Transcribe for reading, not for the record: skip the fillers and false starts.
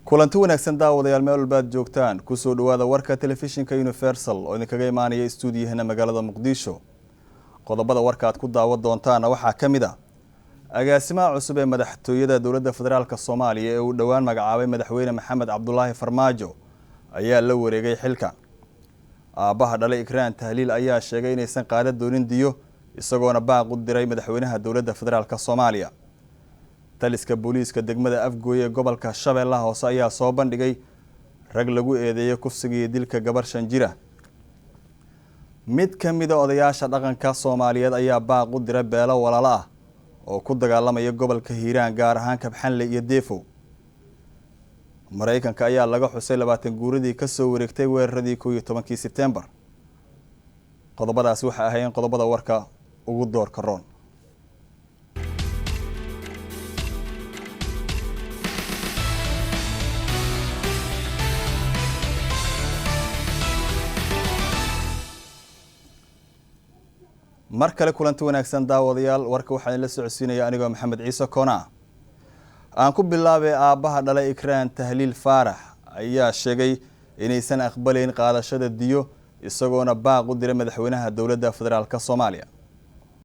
Kulanti wanaagsan daawadayaal, meel walbaad joogtaan, kusoo dhawaada warka telefishinka Universal oo idinkaga imaanaya stuudiyahana magaalada Muqdisho. Qodobada warka aad ku daawan doontaana waxaa ka mid ah agaasimaha cusub ee madaxtooyada dowladda federaalk Soomaaliya ee uu dhowaan magacaabay madaxweyne Maxamed Cabdulaahi Farmaajo ayaa la wareegay xilka. Aabbaha dhalay Ikraan Tahliil ayaa sheegay inaysan qaadan doonin diyo, isagoona baaq u diray madaxweynaha dowladda federaalk Soomaaliya. Taliska booliiska degmada Afgooye ee gobolka Shabeellaha Hoose ayaa soo bandhigay rag lagu eedeeyay kufsiga iyo dilka gabar 5 jira. Mid ka mida odayaasha dhaqanka Soomaaliyeed ayaa baaq u diray beelo walaalo ah oo ku dagaalamaya gobolka Hiiraan, gaar ahaan Kabxanle iyo Deefow. Maraykanka ayaa laga xusay 20 guuradii kasoo wareegtay weeraradii 11-kii Sebtembar. Qodobadaasi waxay ahaayeen qodobada warka ugu doorka roon. Mar kale kulanti wanaagsan daawadayaal, warka waxaa idinla socodsiinaya anigoo Maxamed Ciise Koona. Aan ku bilaabay, aabbaha dhalay Ikraan Tahliil Faarax ayaa sheegay inaysan aqbalayn qaadashada diyo, isagoona baaq u diray madaxweynaha dowladda federaalk Soomaaliya.